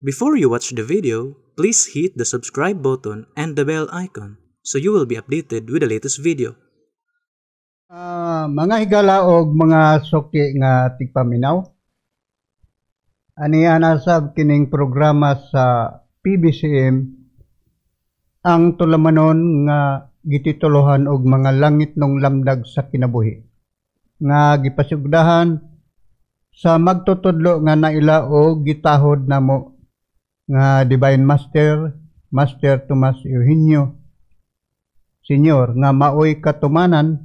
Before you watch the video, please hit the subscribe button and the bell icon so you will be updated with the latest video. Mga higala og mga suki nga tigpaminaw. Aniya nasab kining programa sa PBCM, ang tulamanon nga gitituluhan og "Mga Langit nung Lamdag sa Kinabuhi" nga gipasugdahan sa magtutudlo nga naila og gitahod namo nga Divine Master, Master Tomas Eugenio Senior, nga maoy katumanan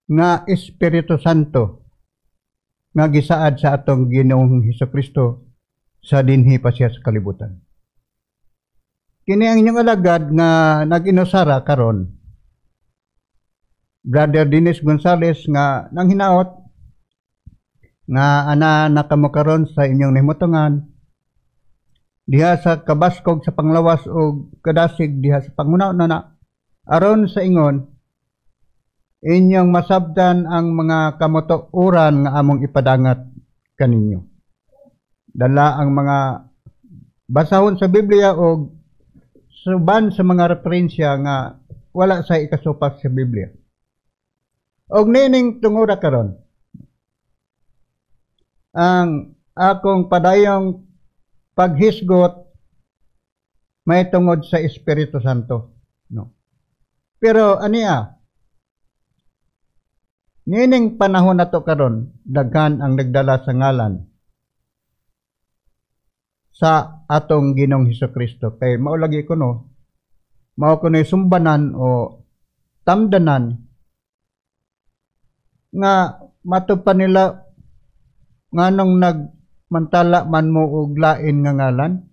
nga Espiritu Santo nga gisaad sa atong Ginoong Hesus Kristo sa dinhi pa siya sa kalibutan. Kini ang inyong alagad nga nag-inusara karon, Brother Dennis Gonzales, nga nang hinaot nga ana na kamo karon sa inyong nahimutangan diha sa kabaskog sa panglawas o kadasig diha sa panguna na aron sa ingon inyong masabtan ang mga kamutuoran nga among ipadangat kaninyo. Dala ang mga basahon sa Biblia o suban sa mga referensya nga wala sa ikasupak sa Biblia. Og nining tungura karon, ang akong padayong paghisgot may tungod sa Espiritu Santo. No. Pero aniya, nining panahon na to karon, daghan ang nagdala sa ngalan sa atong Ginoong Hesus Kristo. Kay mao lagi kuno, mao kuno sumbanan o tamdanan nga matud pa nila, nganong nagmantala man mo og lain nga ngalan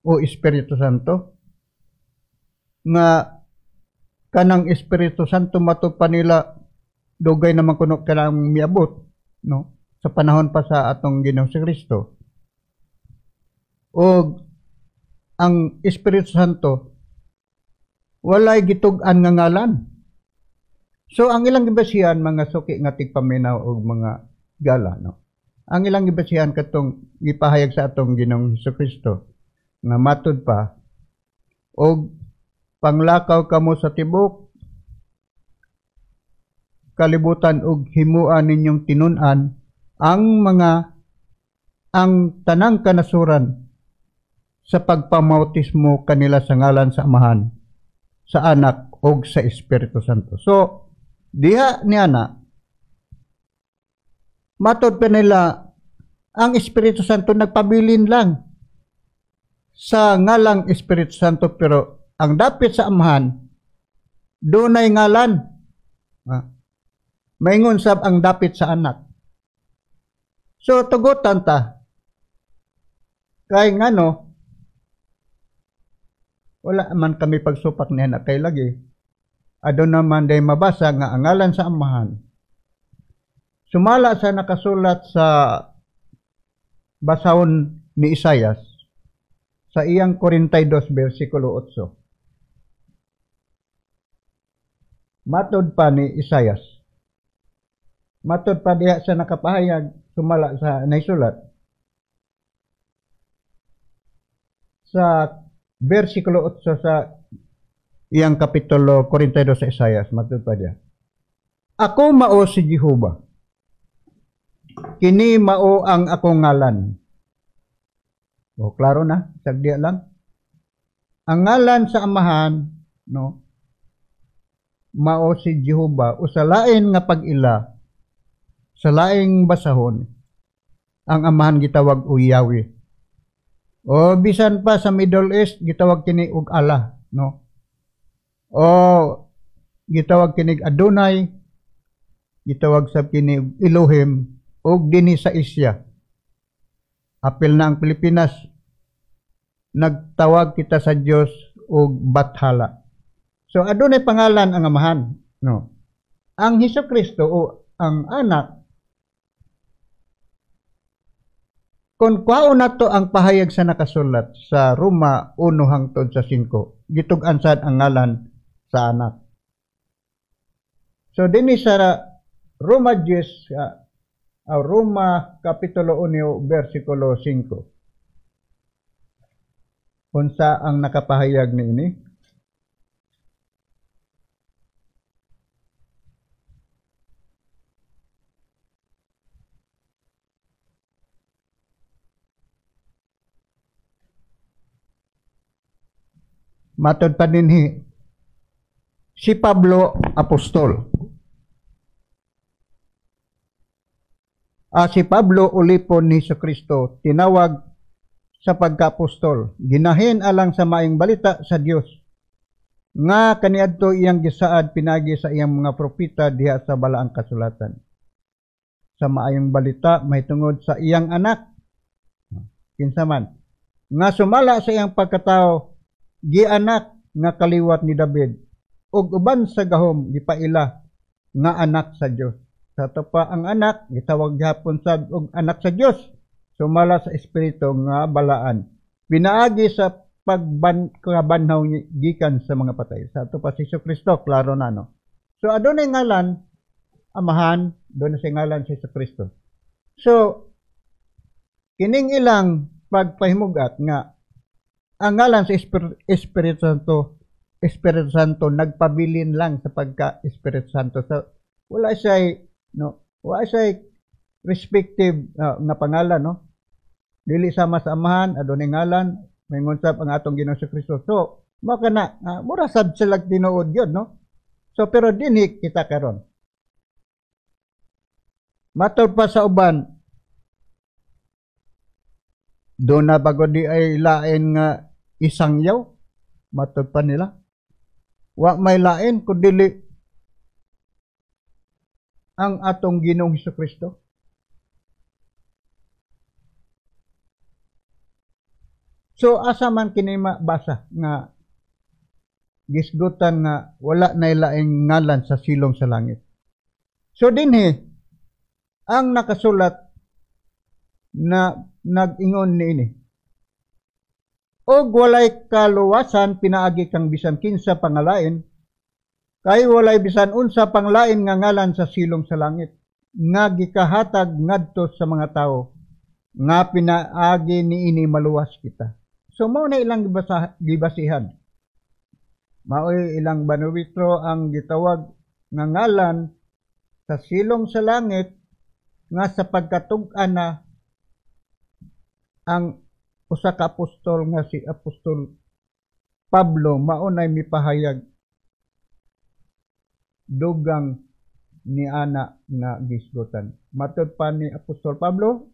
o Espiritu Santo, nga kanang Espiritu Santo matud pa nila dugay naman kuno kanang miabot, no, sa panahon pa sa atong Ginoong Kristo, og ang Espiritu Santo walay gitug-an nga ngalan. So ang ilang gibasihan, mga suki nga tigpaminaw og mga gala, no, ang ilang gibasihan katong gipahayag sa atong Ginoong Kristo nga matud pa og "Panglakaw kamo sa tibok kalibutan ug himua ninyong tinun-an ang tanang kanasuran sa pagpamautismo kanila sa ngalan sa Amahan, sa Anak ug sa Espiritu Santo." So diha niya na matod pa nila ang Espiritu Santo nagpabilin lang sa ngalang Espiritu Santo, pero ang dapit sa Amahan dunay ngalan. Maingon sab ang dapit sa Anak. So tugutan ta kay ngano wala man kami pagsupak niya na kay lagi aduna man day mabasa nga ang ngalan sa Amahan sumala sa nakasulat sa basahon ni Isayas sa iyang 42 versikulo 8. Matod pa ni Isayas, matod pa diha sa nakapahayag sumala sa naisulat sa versikulo 8 sa iyang kapitulo 42 sa Isayas, matod pa diha, "Ako mao si Jehova. Kini mao ang akong ngalan." O, klaro na, sagdi lang. Ang ngalan sa Amahan, no, mao si Jehova, o sa lain nga pag-ila, sa laing basahon, ang Amahan gitawag og Yahweh. O bisan pa sa Middle East gitawag kini og Allah, no? O gitawag kini Adonai, gitawag sab kini og Elohim, og dinhi sa Asia. Apil na ang Pilipinas, nagtawag kita sa Dios og Bathala. So adunay pangalan ang Amahan, no? Ang Hesus Kristo o ang Anak, kung kuhaon nato ang pahayag sa nakasulat sa Roma 1 hangtod sa 5, gitug-an sad ang ngalan sa Anak. So dinhi sa Roma 10, Roma Kapitulo 1, versikulo 5. Unsa ang nakapahayag niini? Matod pa dinhi si Pablo apostol. Si Pablo ulipon ni Jesucristo, tinawag sa pagkaapostol, ginahin alang sa maayong balita sa Dios nga kaniadto iyang gisaad pinagi sa iyang mga propeta diha sa balaang kasulatan. Sa maayong balita mahitungod sa iyang anak, kinsa man nga sumala sa iyang pagkatao, gianak nga kaliwat ni David ug uban sa gahom gipaila nga anak sa Dios. Sa ato pa ang anak gitawag gihapon sad og anak sa Dios, sumala sa espiritu nga balaan pinaagi sa pagkabanhaw gikan sa mga patay. Sa ato pa si Jesucristo, klaro na, no? So adunay ngalan Amahan, doon sa ngalan si Jesucristo. So kining ilang pagpahimugat nga ang ngalan sa Espiritu Santo, Espiritu Santo nagpabilin lang sa pagka Espiritu Santo. So wala siya, no, wala siya respective nga pangalan, no? Dili sama sa Amahan, adunay ngalan, maingon sab ang atong Ginoong Kristo. So mao kana, mura sad sila tinuod yun, no? So pero dinhi kita karon. Matod pa sa uban, doon na bago di ay lain nga isang yaw, matod pa nila. Wa may lain kundi ang atong Ginoong Jesucristo. So asa man kini mabasa nga gisgutan nga wala nay laing ngalan sa silong sa langit. So dinhi ang nakasulat na nag-ingon niini, og walay kaluwasan pinaagi kang bisan kinsa pangalain, kay walay bisan unsa panglain nga ngalan sa silong sa langit nga gikahatag ngadto sa mga tawo nga pinaagi niini maluwas kita. So mao na ilang gibasihan. Maoy ilang banuwitro ang gitawag nga ngalan sa silong sa langit nga sa pagkatug-an na ang usa ka apostol nga si Apostol Pablo maunay mipahayag dugang ni ana nga gisgutan. Matod pa ni Apostol Pablo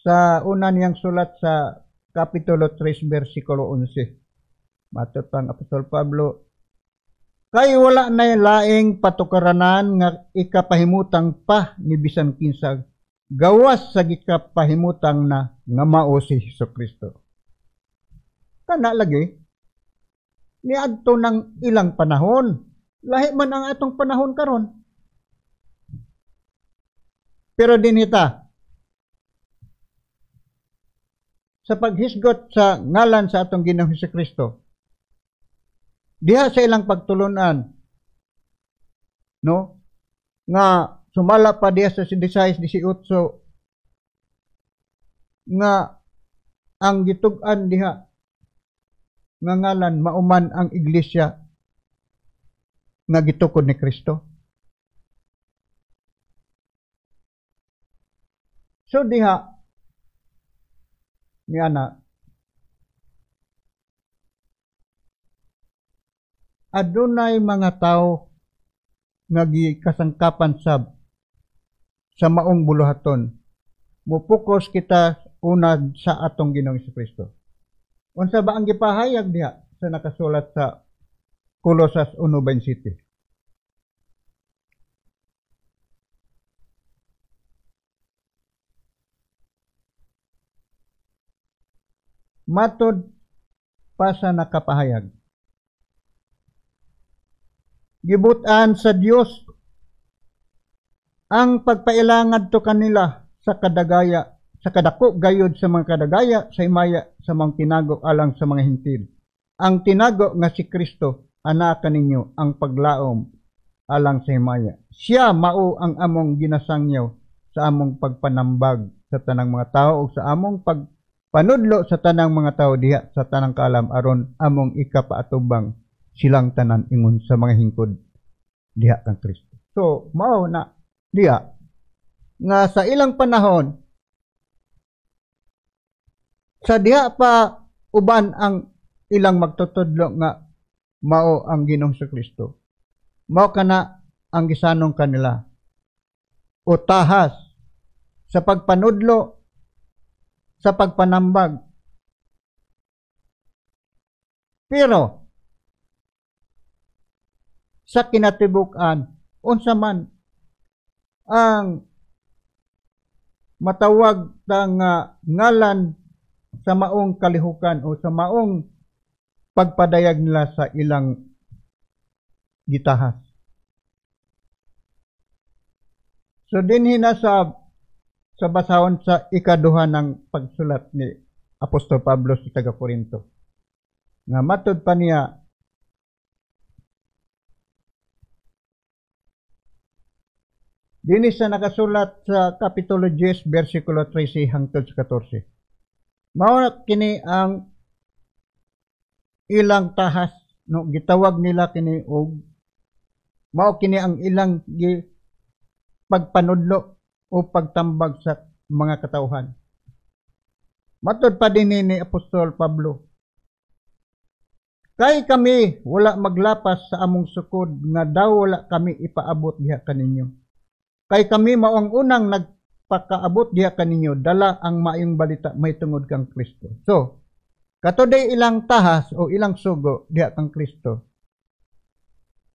sa una niyang sulat sa Kapitulo 3 versikulo 11. Matod pa ang Apostol Pablo, kay wala na laing patukaranan nga ikapahimutang pa ni bisan kinsa gawas sa gikapahimutang na nga mao si Jesucristo. Kana lagi niadto ng ilang panahon, lahi man ang atong panahon karon. Pero dinhita sa paghisgot sa ngalan sa atong Ginoong Jesucristo, diha sa ilang pagtulunan, no, nga sumala pa diha sa 16, 18, nga ang gitug-an diha nga ngalan mauman ang iglesia nga gitukod ni Kristo. So diha ni ana adunay mga tao nga gikasangkapan sab sa maong buluhaton. Mupukos kita una sa atong Ginoong Jesucristo. Unsa ba ang gipahayag diha sa nakasulat sa Colosas 1:27? Matod pa sa nakapahayag, gibutan sa Dios ang pagpailangad to kanila sa kadagaya, sa kadako gayod sa mga kadagaya sa himaya sa mga tinago alang sa mga Hentil. Ang tinago nga si Kristo anaa kaninyo ang paglaom alang sa himaya. Siya mao ang among ginasangyaw sa among pagpanambag sa tanang mga tao ug sa among Panudlo sa tanang mga tawo diha sa tanang kaalam aron among ikapaatubang silang tanan ingon sa mga hingkod diha kang Kristo. So mao na diha nga sa ilang panahon sa diha pa uban ang ilang magtutudlo nga mao ang Ginoong Kristo. Mao kana ang gisanong kanila o tahas sa pagpanudlo, sa pagpanambag. Pero sa kinatibuk-an, unsa man ang matawag ta nga ngalan sa maong kalihukan o sa maong pagpadayag nila sa ilang gitahas. So dinhi na sa basahon sa ikaduha ng pagsulat ni Apostol Pablo sa taga Korinto. Nga matud pa niya, dinhi sa nakasulat sa Kapitulo 10, versikulo 13 hangtod sa 14. Mao kini ang ilang tahas, no, gitawag nila kini og mao kini ang ilang pagpanudlo o pagtambag sa mga katawhan. Matud pa din ni Apostol Pablo, kay kami wala maglapas sa among sukod nga daw wala kami ipaabot diha kaninyo. Kay kami mao ang unang nagpakaabot diha kaninyo, dala ang maayong balita may tungod kang Kristo. So, katuday ilang tahas o ilang sugo diha kang Kristo,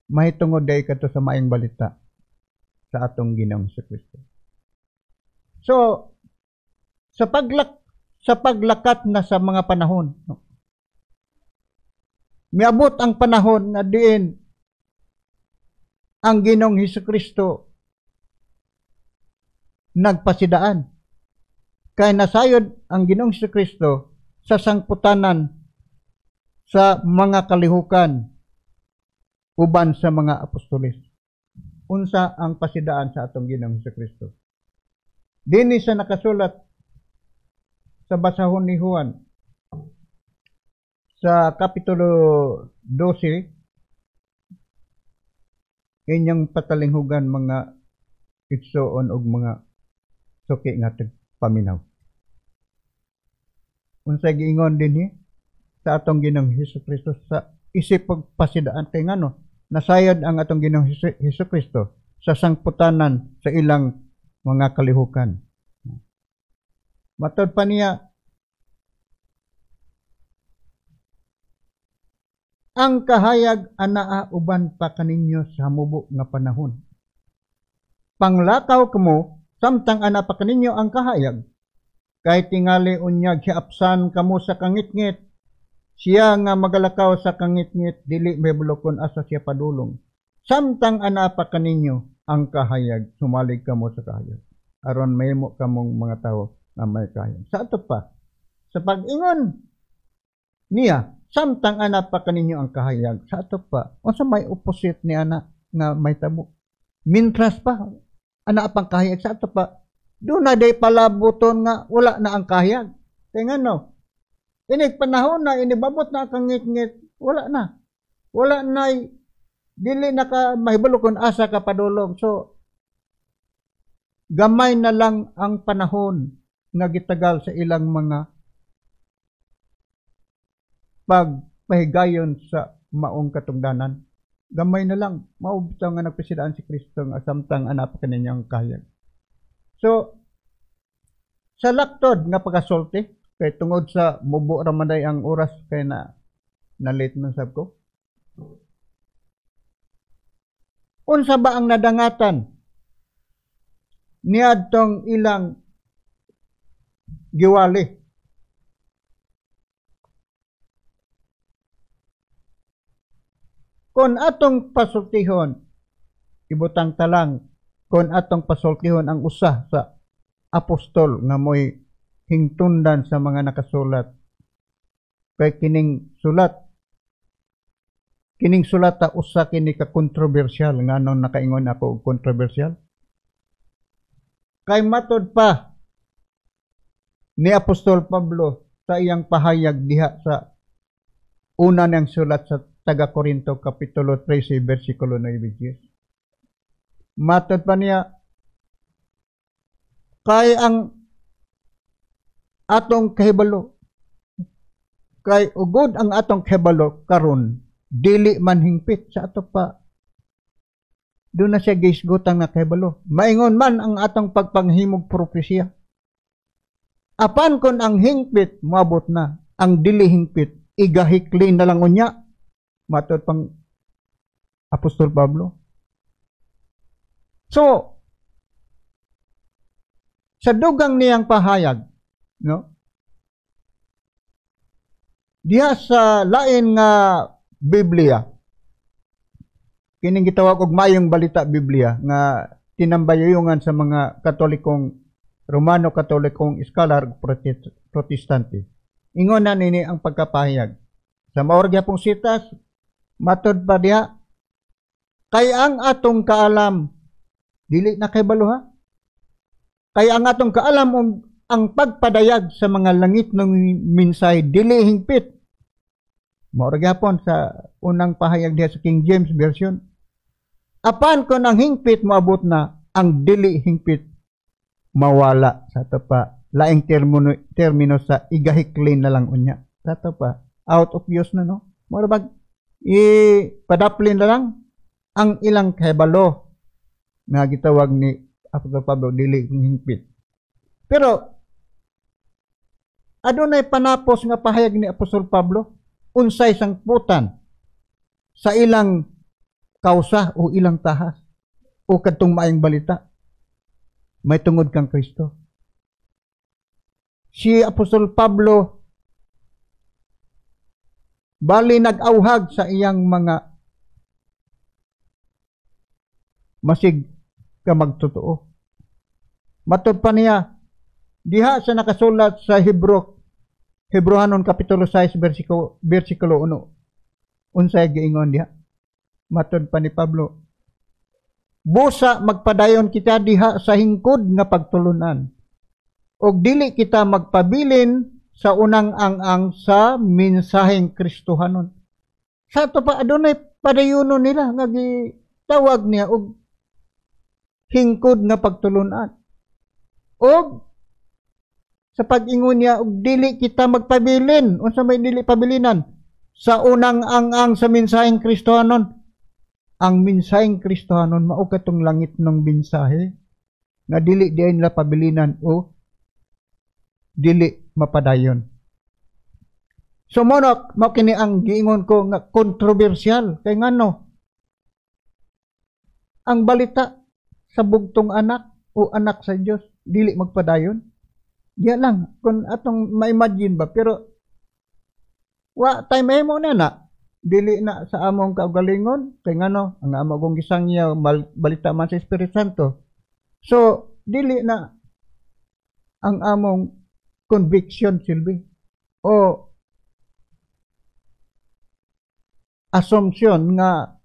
may tungod day kato sa maayong balita sa atong Ginoong Kristo. So, sa paglakat na sa mga panahon, no, miabot ang panahon na diin ang Ginoong Hesukristo nagpasidaan. Kay nasayod ang Ginoong Hesukristo sa sangputanan sa mga kalihukan uban sa mga apostoles. Unsa ang pasidaan sa atong Ginoong Hesukristo? Dinhi sa nakasulat sa basahon ni Juan sa Kapitulo 12, inyong patalinghugan mga igsoon og mga suki nga paminaw. Unsay giingon dinhi sa atong Ginoong Hesukristo sa isip pagpasidaan? Kay ngano nasayod ang atong Ginoong Hesukristo sa sangputanan sa ilang mga kalihukan. Matod pa niya, ang kahayag anaa uban pa kaninyo sa mubo nga panahon. Panglakaw kamo samtang ana pa kaninyo ang kahayag. Kay tingali unyag hiapsan kamo sa kangitngit. Siya nga magalakaw sa kangitngit dili mahibulokon asa siya padulong. Samtang ana pa kaninyo ang kahayag, sumalig kamo sa kahayag. Aron mahimo kamong mga tawo nga may kahayag. Sa ato pa, sa pag-ingon niya, samtang ana pa kaninyo ang kahayag, sa ato pa, unsa may opposite ni ana nga may tabo? Mintras pa, ana pang kahayag, sa ato pa, doon na day palabuton nga wala na ang kahayag. Kaya nga no, inig panahon na, inibabot na ang kangit-ngit, wala na. Wala na, dili na ka mahibalo kung asa ka padulong. So, gamay na lang ang panahon nga gitagal sa ilang mga pagpahigayon sa maong katungdanan. Gamay na lang, mao bitaw nga nagpasidaan si Kristo nga samtang ana pa kaninyang kahayag. So, sa laktod nga pagkasulti, kay tungod sa mubo ra man ang oras kay na late man sab ko. Unsa ba ang nadangatan niadtong ilang giwali? Kon atong pasultihon, ibutang talang, kon atong pasultihon ang usa sa apostol nga mo'y hingtundan sa mga nakasulat. Kay kining sulata usa kini ka kontrobersyal. Nganong nakaingon ako og kontrobersyal? Kay matod pa ni Apostol Pablo sa iyang pahayag diha sa una niyang sulat sa taga Korinto, kapitulo 13, bersikulo 9. Matod pa niya, kay ang atong kahibalo, kay ugod ang atong kahibalo karon dili man hingpit. Sa ato pa, doon na siya gihisgutan nga kahibalo. Maingon man ang atong pagpanghimog propesya. Apan kon ang hingpit moabot na, ang dili hingpit igahikli na lang unya, matod pang Apostol Pablo. So, sa dugang niyang pahayag, no? Diha sa lain nga Biblia, kining gitawag og Maayong Balita Biblia nga tinambayuyungan sa mga Katolikong Romano, Katolikong scholar, Protestante. Ingon na nini ang pagkapahayag. Sa mao gyapong sitas, matod pa diha, kay ang atong kaalam, dili na kay ha? Kay ang atong kaalam og ang pagpadayag sa mga langit ng minsay dili hingpit. Mao gyapon sa unang pahayag diha sa King James Version. Apan kon ang hingpit moabot na, ang dili hingpit mawala. Sa ato pa, laing termino sa igahiklin na lang unya. Sa ato pa, out of use na, no? Mura bag ipadaplin na lang ang ilang kahibalo nga gitawag ni Apostol Pablo dili hingpit. Pero adunay panapos nga pahayag ni Apostol Pablo unsay sangputan sa ilang kausa o ilang tahas o kadtong Maayong Balita may tungod kang Kristo. Si Apostol Pablo bali nag-auhag sa iyang mga masig ka magtotoo. Matod pa niya diha sa nakasulat sa Hebrohanon kapitulo 6 versikulo 1. Unsay giingon diha? Matod pa ni Pablo, busa magpadayon kita diha sa hingkod nga pagtulunan, og dili kita magpabilin sa unang ang-ang sa mensaheng Kristohanon. Sa ato pa, adunay padayunon nila nga gitawag niya og hingkod nga pagtulunan. Og sa pag-ingon niya og dili kita magpabilin, unsa may dili pabilinan sa unang ang-ang sa mensaheng Kristohanon? Ang mensaheng Kristohanon mao katong langit ng mensahe nga dili diay nila pabilinan o dili mapadayon. So mo kini ang giingon ko nga kontrobersyal, kay ngano ang balita sa bugtong anak o anak sa Dios dili magpadayon? Diya lang kung atong ma-imagine ba, pero wa tay mahimo na na dili na sa among kaugalingon, kay ngano ang amo kong gisangya balita man sa Espiritu Santo. So dili na ang among conviction silbi o assumption nga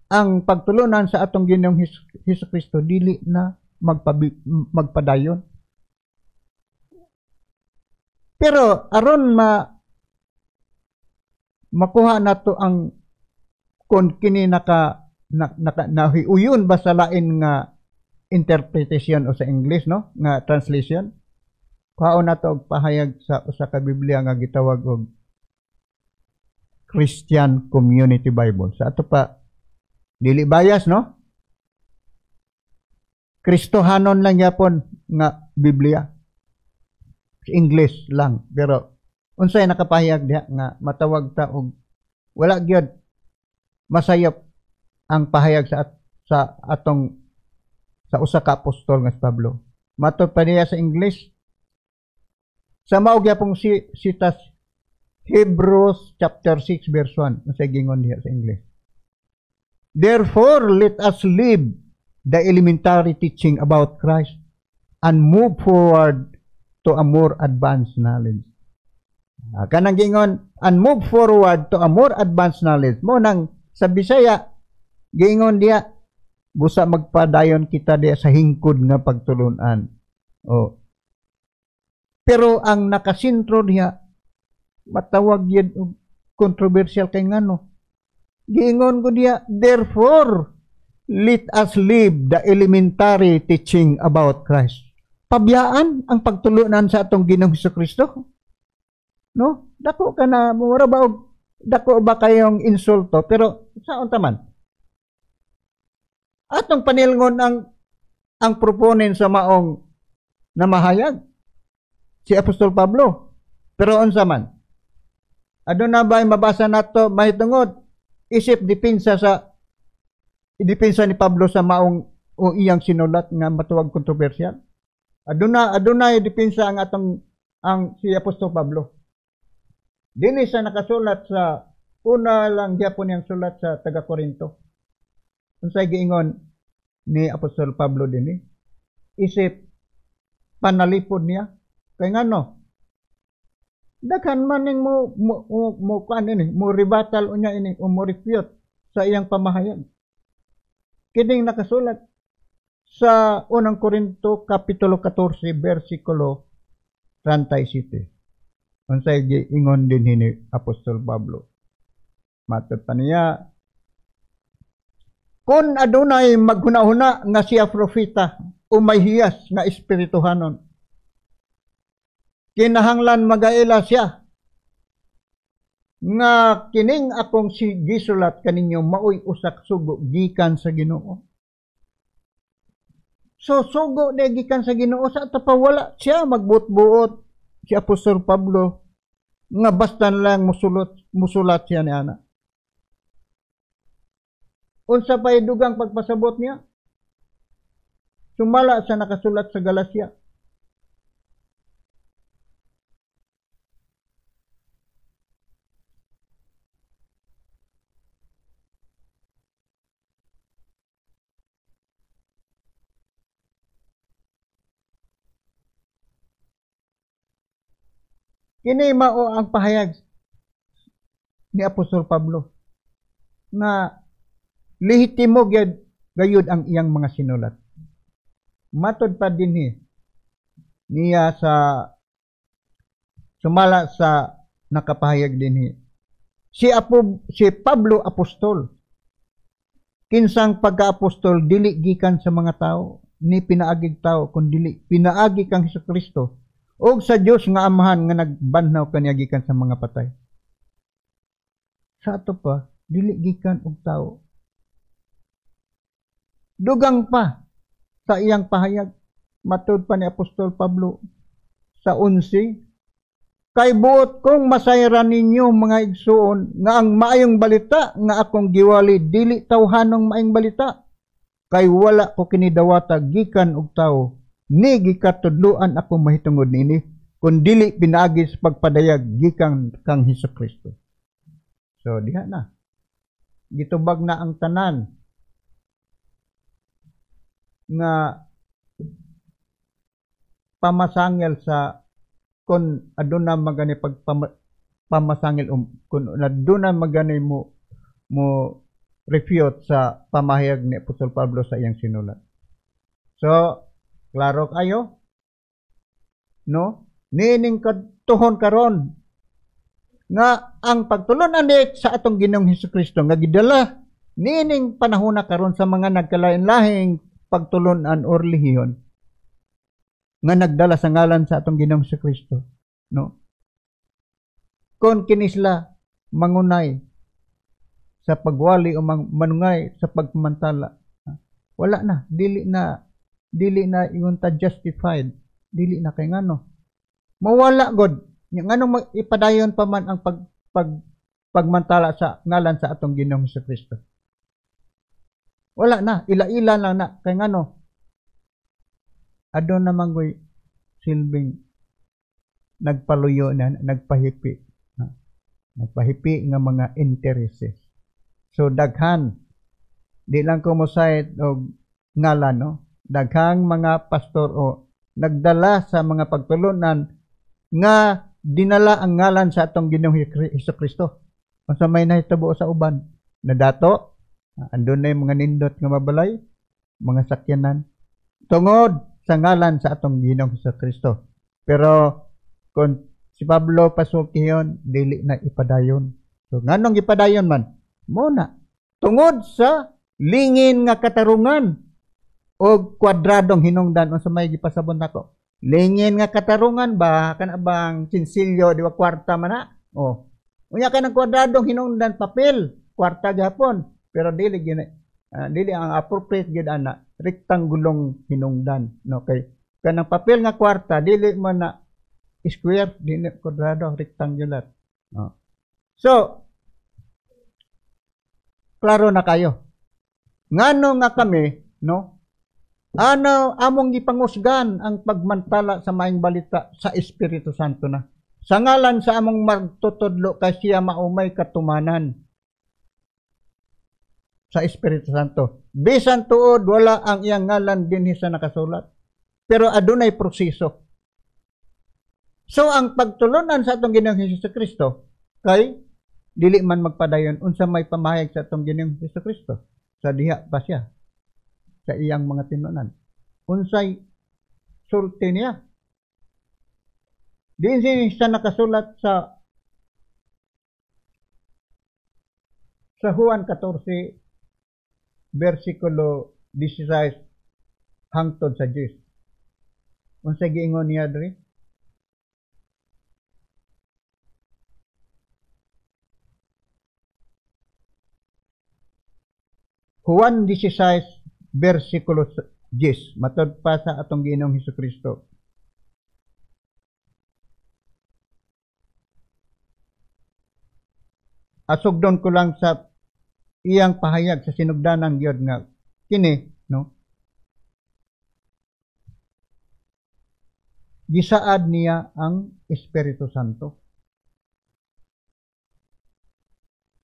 ang pagtulunan sa atong Ginoong Hesus Kristo dili na magpadayon. Pero aron makuha nato ang kon kini nahiuyon ba sa lain nga interpretation o sa English, no, nga translation, kuhaon nato og pahayag sa usa ka Biblia nga gitawag og Christian Community Bible. Sa ato pa, dili bias, no? Kristohanon lang yapon nga Biblia. English lang, pero unsay nakapahayag diha nga matawag ta og wala gyud masayop ang pahayag sa atong sa usa ka apostol nga si Pablo. Matod pa niya sa English sa mao gyapong sitas Hebrews chapter 6 verse 1, unsay gingon diha sa English? Therefore let us leave the elementary teaching about Christ and move forward to a more advanced knowledge. Kanang gingon and move forward to a more advanced knowledge, mo nang sa Bisaya giingon diha busa magpadayon kita diha sa hingkod nga pagtulunan. O pero ang nakasentro diha Matawag yun og controversial kay ngano. Giingon ko diya, therefore, let us leave the elementary teaching about Christ. Pabiyaan ang pagtulunan sa atong Ginoong Hesukristo. No? Dako ka na, mura ba og dako ba kayong insulto, pero saon ta man? Atong panilngon ang proponent sa maong namahayag, si Apostol Pablo. Pero unsa man? Aduna ba mabasa nato mahitungod isip depensa sa depensa ni Pablo sa maong o iyang sinulat nga matuwag kontrobersyal? Aduna depensa ang atong ang si Apostol Pablo. Dinhi siya nakasulat sa una lang gyapon niyang sulat sa taga Korinto. Unsay giingon ni Apostol Pablo dinhi? Isip panalipod niya kay ngano? Daghan man ning mo kuan ini, mo rebattal unya ini o mo refute sa iyang pamahayag. Kining nakasulat sa unang Korinto kapitulo 14 bersikulo 37. Unsay giingon dinhi ni Apostol Pablo? Matod pa niya, kung adunay maghuna-huna nga siya propeta o may hiyas nga espirituhanon, kinahanglan magaila siya nga kining akong gisulat kaninyo maoy usak sugo gikan sa Ginoo. So sugo de gikan sa Ginoo sa ato pa wala siya magbuot-buot si Apostol Pablo nga basta lang musulat siya ni ana. Unsa pay dugang pagpasabot niya? Sumala sa nakasulat sa Galacia. Kini mao ang pahayag ni Apostol Pablo na lehitimo gayud ang iyang mga sinulat. Matod pa dinhi niya sa sumala sa nakapahayag dinhi si Pablo apostol, kinsang pagka-apostol dili gikan sa mga tao ni pinaagig tao kun dili pinaagi kang Hesukristo og sa Dios nga Amahan nga nagbanhaw kaniya gikan sa mga patay. Sa ato pa dili gikan og tao. Dugang pa sa iyang pahayag, matud pa ni Apostol Pablo sa 11, kay buot kong masayran ninyo mga igsuon nga ang maayong balita nga akong giwali dili tawhanong maayong balita, kay wala ko kinidawata gikan og tawo ni gikatudloan ako mahitungod niini kun dili pinaagi sa pagpadayag gikan kang Hesukristo. So diha na gitubag na ang tanan nga pamasangil sa kun aduna magani pagpamasangil kun aduna magani mo refute sa pamahayag ni Apostol Pablo sa iyang sinulat. So klaro kayo, no? Niining katuhon karon nga ang pagtulunan ni sa atong Ginoong Hesukristo nga gidala niining panahona karon sa mga nagkalain-lahing pagtulunan or relihiyon nga nagdala sa ngalan sa atong Ginoong Hesukristo, no? Kon kini sila mangunay sa pagwali o manungay sa pagpamantala, wala na, dili na ingon ta justified, dili na kay ngano mawala god nganong ipadayon pa man ang pagmantala sa ngalan sa atong Ginoong Hesukristo. Wala na, ila-ila lang na kay ngano aduna man goy silbing nagpaluyo na, nagpahipi, nagpahipi nga mga intereses. So daghan, di lang ko mosayod og ngalan, no? Daghang mga pastor o nagdala sa mga pagtulunan nga dinala ang ngalan sa atong Ginoong Hesukristo. Unsa may nahitabo sa uban? Nadato, andun na yung mga nindot nga mabalay, mga sakyanan, tungod sa ngalan sa atong Ginoong Hesukristo. Pero kung Si Pablo pasultihon, dili na ipadayon. So nganong ipadayon man? Mo na tungod sa lingin nga katarungan og kwadradong hinungdan, unsa may gipasabon nako. Lingin nga katarungan ba kana bang sinsilyo, di ba kwarta man na? Oh. Unya kanang kwadradong hinungdan papel, kwarta gihapon, pero dili gyud dili ang appropriate gyud ana, rektangulong hinungdan, no? Kay kanang papel nga kwarta dili man na square, dili kwadrado, rectangular. No. So klaro na kayo. Ngano nga kami, no? Ano among gipangusgan ang pagmantala sa maayong balita sa Espiritu Santo na. Sa ngalan sa among magtutudlo kay siya maumay katumanan sa Espiritu Santo. Bisan tuod wala ang iyang ngalan dinhi sa nakasulat, pero adunay proseso. So ang pagtulunan sa atong Ginoong Hesus Kristo kay dili man magpadayon unsa may pamahayag sa atong Ginoong Hesus Kristo sa diha pa siya sa iyang mga tinunan. Unsay sulti niya? Dinhi siya nakasulat sa Juan 14 versikulo 16 hangtod sa 10. Unsay giingon niya diri? Juan 16 versikulo 10, matod pa sa atong Ginoong Hesukristo. Asugdon ko lang sa iyang pahayag sa sinugdanan gyud nga kini, no? Gisaad niya ang Espiritu Santo.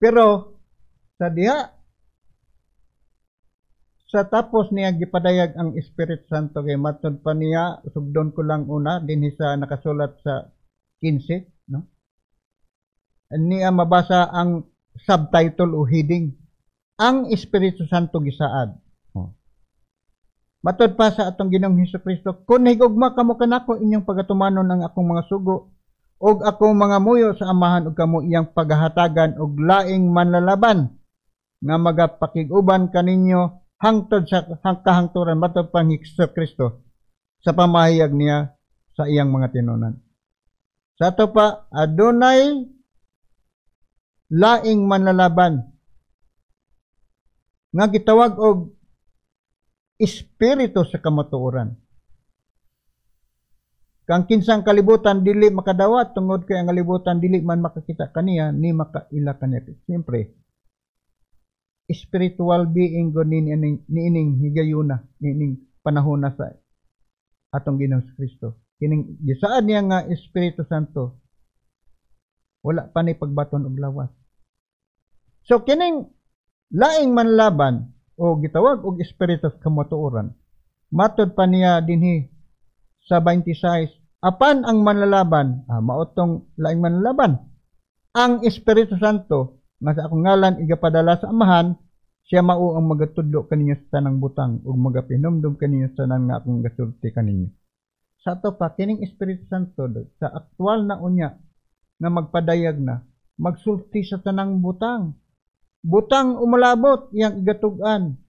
Pero sa diha sa tapos niya gipadayag ang Espiritu Santo kay matod pa niya, sugdon ko lang una dinhi sa nakasulat sa 15, no? Niya mabasa ang subtitle o heading, ang Espiritu Santo gisaad. Oh. Matod pa sa atong Ginoong Hesukristo, kun higugma kamo kanako, inyong pagatumanon ang akong mga sugo ug akong mga muyo sa Amahan ug kamo iyang paghahatagan og laing manlalaban nga magapakig-uban kaninyo hangtod sa kahangturan, matod pa ni Hesukristo sa pamahayag niya sa iyang mga tinunan. Sa ato pa, adunay laing manlalaban nga gitawag og espiritu sa kamatuoran. Kang kinsang kalibutan dili makadawat tungod kay ang kalibutan dili man makakita kaniya ni makaila kaniya. Siyempre, spiritual being go niining higayuna, niining panahon na sa atong Ginoong Kristo. Kining gisaad niya nga Espiritu Santo, wala pa ni pagbaton og lawas. So kining laing manlaban o gitawag og espiritu sa kamatuoran, matod pa niya dinhi sa 26, apan ang manlalaban, maotong laing manlalaban, ang Espiritu Santo nga sa akong ngalan igapadala sa Amahan, siya mao ang magatudlo kaninyo sa tanang butang ug magapinomdom kaninyo sa tanan nga akong gasulti kaninyo. Sa ato pa kining Espiritu Santo sa aktual na unya nga magpadayag na, magsulti sa tanang butang. Butang umalabot iyang igatug-an.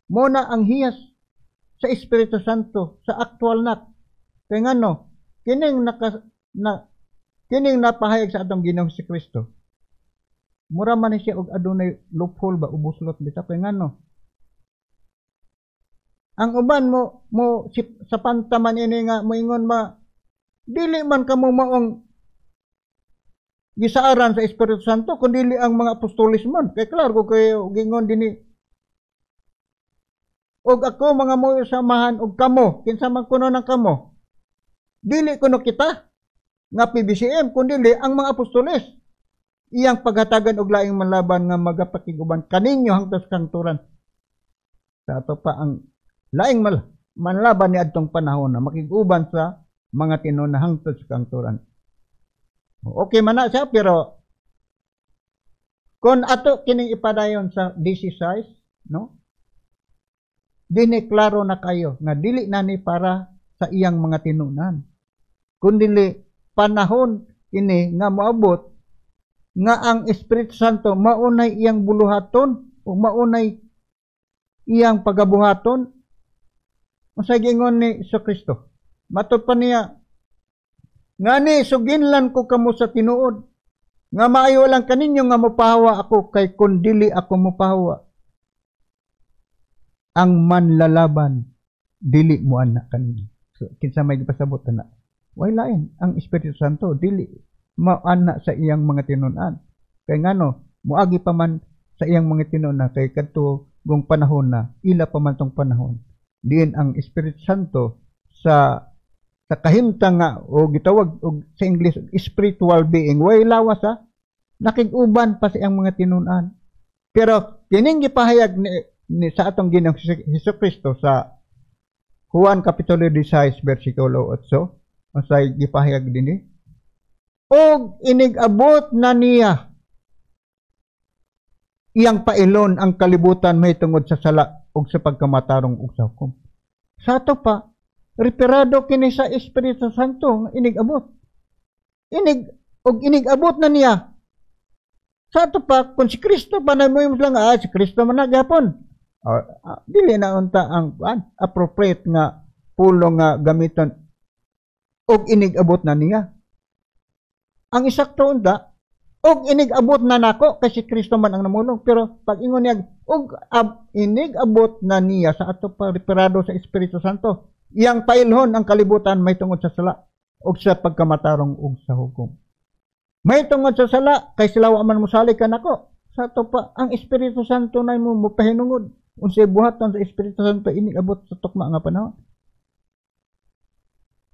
Muna ang hiyas sa Espiritu Santo sa aktual na. Kay ngano, kining kining napahayag sa atong Ginoong si Kristo. Mura man siya og adunay loophole ba, ubuslot bitaw. Kay ngano, ang uban mo sa pantaman ini nga moingon ba, dili man kamo maong gisaaran sa Espiritu Santo kun dili ang mga apostolis man. Kay klaro ko kayo gingon dinhi, og ako mga moyo samahan og kamo, kinsa man kuno nang kamo, dili kuno kita nga PBCM kun dili ang mga apostoles. Iyang paghatagan og laing manlaban nga magapakig-uban kaninyo hangtod sa kangturan. Sa ato pa ang laing manlaban ni adtong panahon na makig-uban sa mga tinuna hangtod sa kangturan. Okay man na siya, pero kung ato kining ipadayon sa 16, no? Dini klaro na kayo nga dili na ni para sa iyang mga tinunan, kun dili Panahon ini nga moabot nga ang Espiritu Santo maunay iyang buluhaton o maunay iyang pagabuhaton. Unsay giingon ni Jesucristo? Matod pa niya, ngani suginlan ko kamo sa tinuod nga maayo lang kaninyo nga mopahawa ako, kay kun dili ako mopahawa, ang manlalaban dili mo anak kaninyo. So, kinsa may gipasabot ana? Way lain ang Espiritu Santo dili maana sa iyang mga tinun-an. Kay ngano moagi pa man sa iyang mga tinun-an, kay kadto gong panahon na ila pa man tong panahon diin ang Espiritu Santo sa kahimtang nga o gitawag og sa English spiritual being, way lawas ha, nakig-uban pa sa iyang mga tinun-an. Pero kining gipahayag ni sa atong Ginoong Jesucristo sa Juan Kapitulo 16 versikulo 8, unsay gipahayag dinhi? Og inig-abot na niya iyang pailon ang kalibutan mahitungod sa sala ug sa pagkamatarong ug sa hukom. Sa ato pa, referado kini sa Espiritu Santo nga inig-abot. Inig-abot na niya. Sa ato pa, kung si Kristo pa na mo lang, si Kristo man na gapon. Dili na unta ang appropriate nga pulong nga gamiton og inig-abot na niya. Ang isakto unta, og inig-abot na nako kay si Kristo man ang namulong, pero pag ingon niya og inig-abot na niya, sa ato pa referado sa Espiritu Santo, iyang pailhon ang kalibutan mahitungod sa sala og sa pagkamatarong og sa hukom. Mahitungod sa sala kay sila wa man mosalig kanako. Sa ato pa ang Espiritu Santo na mo mopahinungod unsay buhaton sa Espiritu Santo inig-abot sa tukma nga panahon.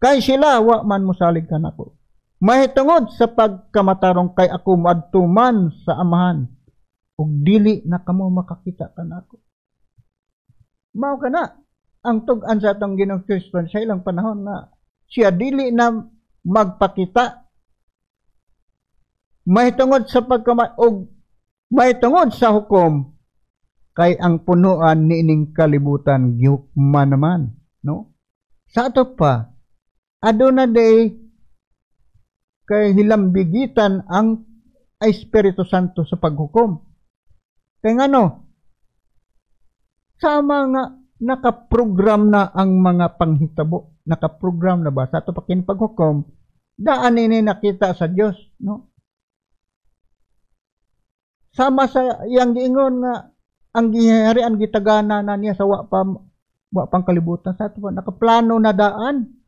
Kay sila wa man mosalig kanako. Mahitungod sa pagkamatarong kay ako moadto man sa Amahan ug dili na kamo makakita kanako. Mao kana ang tug-an sa atong Ginoong Kristo sa ilang panahon na siya dili na magpakita mahitungod sa og mahitungod sa hukom kay ang punuan niining kalibutan gihukman naman, no? Sa ato pa aduna day kay hilambigitan ang Espiritu Santo sa paghukom. Kay ngano, sama nga nakaprogram na ang mga panghitabo, nakaprogram na ba sa ato pa kini paghukom, daan ini nakita sa Dios, no? Sama sa iyang giingon nga ang giharian gitagana na niya sa wa pang kalibutan, sa ato pa nakaplano na daan.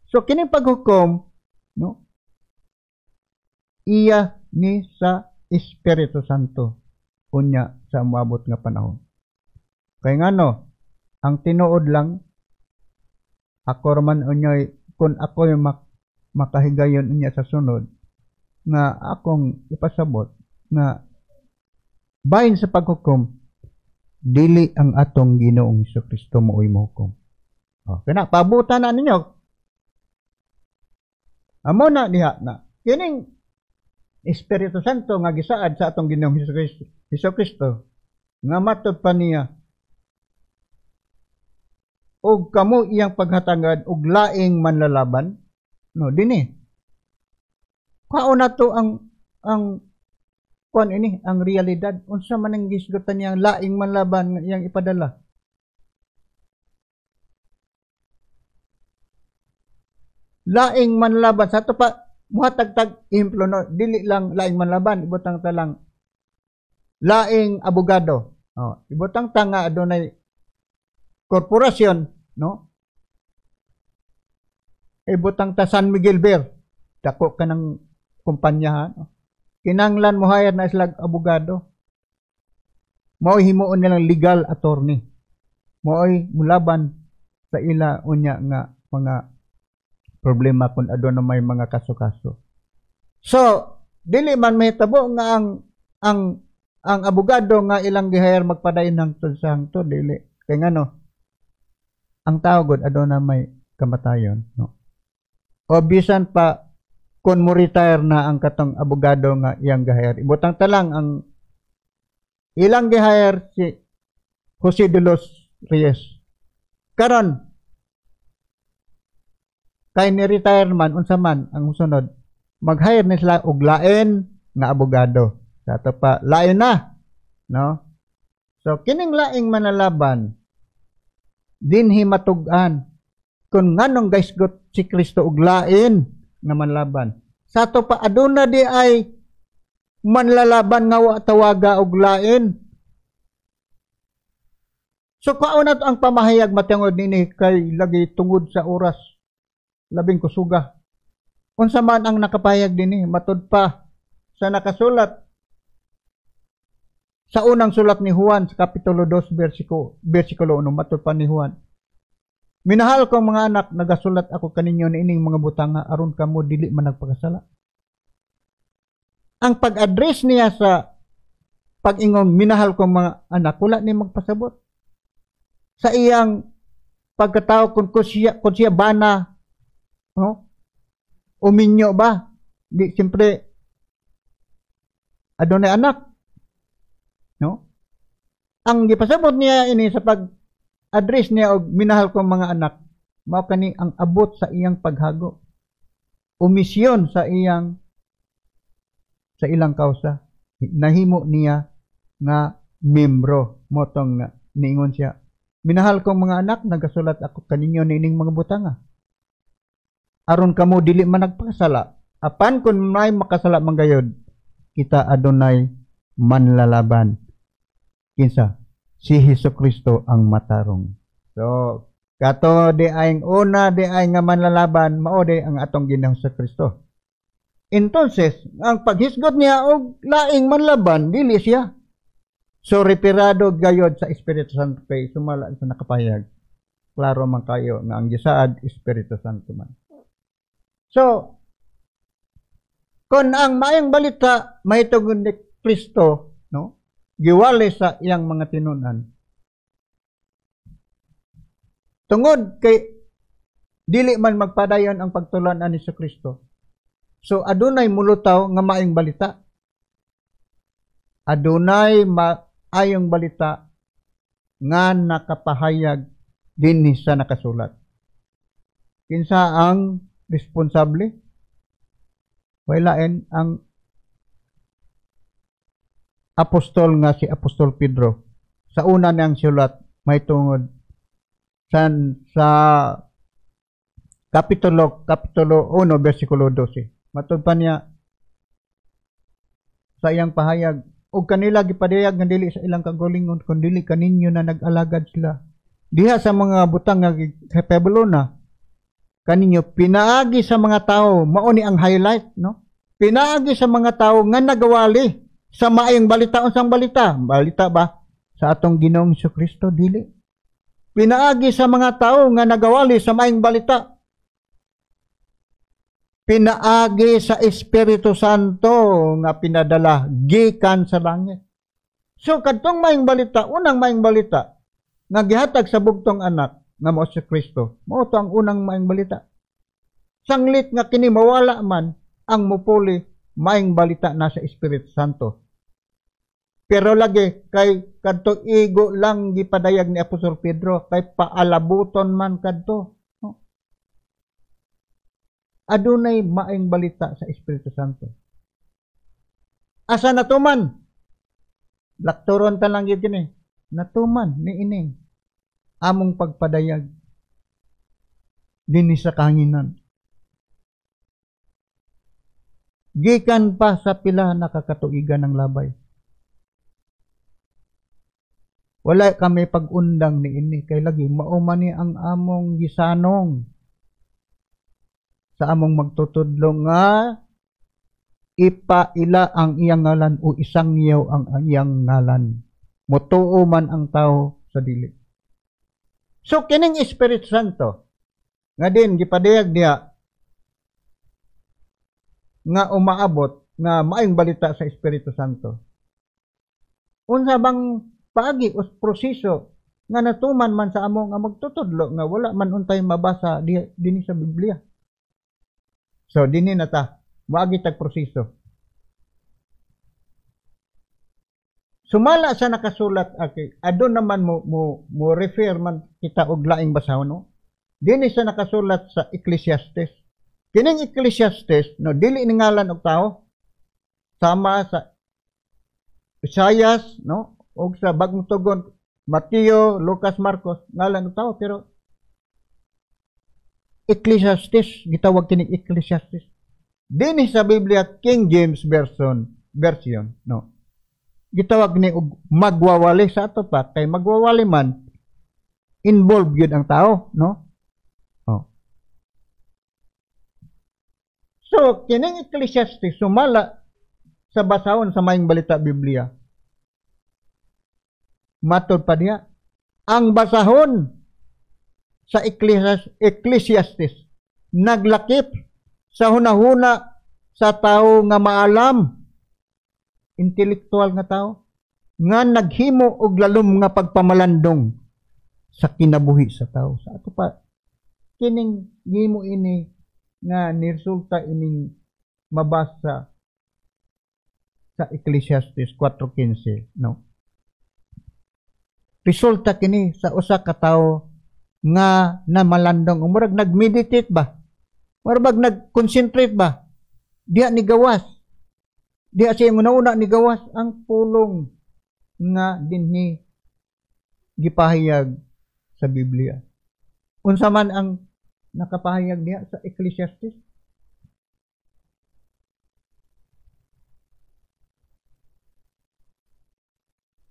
So kining paghukom, no, iya ni sa Espiritu Santo unya sa moabot nga panahon. Kay ngano, ang tinuod lang ako man unyoy kun ako'y makahigayon unya sa sunod nga akong ipasabot nga bahin sa paghukom dili ang atong Ginoong Jesucristo mooy mohukom. Okay na, pabutan na ninyo. Amo na diha na kining Espiritu Santo nga gisaad sa atong Ginoong Jesucristo nga matod pa niya og kamo iyang paghatangan og laing manlalaban, no, dinhi kaon na to ang kuan ini ang realidad. Unsa man ang gisgutan niyang laing manlaban nga iyang ipadala? Laing manlaban sa ato pa muhatag-tag ehemplo, no, dili lang laing manlaban, ibutang ta lang laing abogado. Oh, ibutang ta nga adunay korporasyon, no? Ibutang ta San Miguel Beer, dako ka ng kumpanya, ha, no? Kinanglan mo hire na silag abogado. Mao'y himuon nilang legal attorney. Mao'y mulaban sa ila unya nga mga problema kung aduna may mga kaso-kaso. So, dili man mahitabo nga ang abogado nga ilang gihire magpadayon hangtod sa hangtod, dili. Kay ngano, ang tao gud aduna may kamatayon, no? O bisan pa kung mo retire na ang katong abogado nga iyang gihire, ibutang ta lang ang ilang gihire si Jose de los Reyes. Karon Kay ni retire man, unsa man ang sunod, mag-hire ni sila og lain nga abogado. Sa ato pa lain na, no? So kining laing manlalaban dinhi matug-an kung nganong gaisgot si Kristo og lain nga manlaban. Sa ato pa aduna di ay manlalaban nga wa tawaga og lain. So kauna to ang pamahayag matungod nini kay lagi tungod sa oras labing kusuga. Unsa man ang nakapahayag dinhi matud pa sa nakasulat sa unang sulat ni Juan sa Kapitulo 2 versikulo 1, matud pa ni Juan. Minahal kong mga anak, nagasulat ako kaninyo niining mga butanga aron kamo dili man nagpakasala. Ang pag-address niya sa pag-ingong minahal kong mga anak, wala ni magpasabot. Sa iyang pagkatao kung siya bana, no? Uminyo ba? Di siyempre adunay anak, no? Ang gipasabot niya ini sa pag-address niya og minahal kong mga anak, mao kani ang abot sa iyang paghago. Umisyon sa iyang sa ilang kausa. Nahimo niya nga membro motong nga niingon siya, minahal kong mga anak, nagasulat ako kaninyo niining mga butanga aron kamo dili man nagpakasala. Apan kun may makasala man gayod, kita adunay manlalaban. Kinsa? Si Hesus Kristo ang matarong. So kato di ay una di ay nga manlalaban, mao di ang atong Ginoong sa Kristo. Entonces, ang paghisgot niya og laing manlaban, dili siya. So, referado gayod sa Espiritu Santo kay sumala sa nakapahayag. Klaro man kayo nga ang gisaad Espiritu Santo man. So, kung ang maayong balita mahitungod ni Kristo, no, giwali sa iyang mga tinunan. Tungod kay dili man magpadayon ang pagtulunan ni Kristo. So adunay mulutaw nga maayong balita. Adunay maayong balita nga nakapahayag dinhi sa nakasulat. Kinsa ang responsable? Wailain ang apostol nga si Apostol Pedro. Sa una niyang sulat may tungod sa kapitulo 1 versikulo 12. Matud pa niya sa iyang pahayag, og kanila gipadayag nga dili sa ilang kagalingon kun dili kaninyo na nag-alagad sila. Diha sa mga butang nga gipabalo na kaninyo pinaagi sa mga tao, mao ni ang highlight, no? Pinaagi sa mga tao nga nagawali sa maayong balita. Unsang balita? Balita ba sa atong Ginoong Jesucristo? Dili. Pinaagi sa mga tao nga nagawali sa maayong balita. Pinaagi sa Espiritu Santo nga pinadala gikan sa langit. So kadtong maayong balita, unang maayong balita nga gihatag sa bugtong anak nga mao si Kristo, mao to ang unang maayong balita. Sanglit nga kini mawala man ang mupuli maayong balita na sa Espiritu Santo. Pero lagi kay kadto igo lang gipadayag ni Apostol Pedro kay paalabuton man kadto. Adunay maayong balita sa Espiritu Santo. Asa natuman? Lakturon ta lang gyud kini. Natuman niining among pagpadayag dinhi sa kahanginan. Gikan pa sa pila nakakatuigan ng labay. Wala kami pag-undang niini kay lagi mao man ni ang among gisanong sa among magtutudlo nga ipaila ang iyang ngalan o isangyaw ang iyang ngalan. Motuo man ang tao sa dili. So kining Espiritu Santo nga din gipadayag niya nga umaabot nga maayong balita sa Espiritu Santo. Unsa bang paagi o proseso nga natuman man sa amo nga magtutudlo nga wala man untay mabasa dinhi sa Biblia? So dinhi na ta moagi tag proseso. Sumala sa nakasulat, okay, adun naman mo refer man kita og laing basahon, no? Dinhi sa nakasulat sa Ecclesiastes. Kining Ecclesiastes, no, dili ni ngalan og tao. Sama sa Isaias, no, og sa Bagong Tugon, Mateo, Lucas, Marcos, ngalan og tao, pero Ecclesiastes, gitawag kining Ecclesiastes. Dinhi sa Biblia King James version, no. Gitawag ni og magwawali sa ato pa, kay magwawali man involved yun ang tao, no? Oh. So, kining Ecclesiastes sumala sa basahon sa Maayong Balita Biblia. Matod pa niya, ang basahon sa Ecclesiastes naglakip sa hunahuna sa tao nga maalam, intelektual nga tao, nga naghimo og lalom nga pagpamalandong sa kinabuhi sa tao. Sa ato pa, kining gihimo ini nga niresulta ining mabasa sa Ecclesiastes 4:15, no? Resulta kini sa usa ka tawo nga namalandong, murag nagmeditate ba? Murag nag-concentrate ba? Diha ni gawas. Diha siya una-una ni gawas ang pulong nga dinhi gipahayag sa Biblia. Unsa man ang nakapahayag diha sa Ecclesiastes?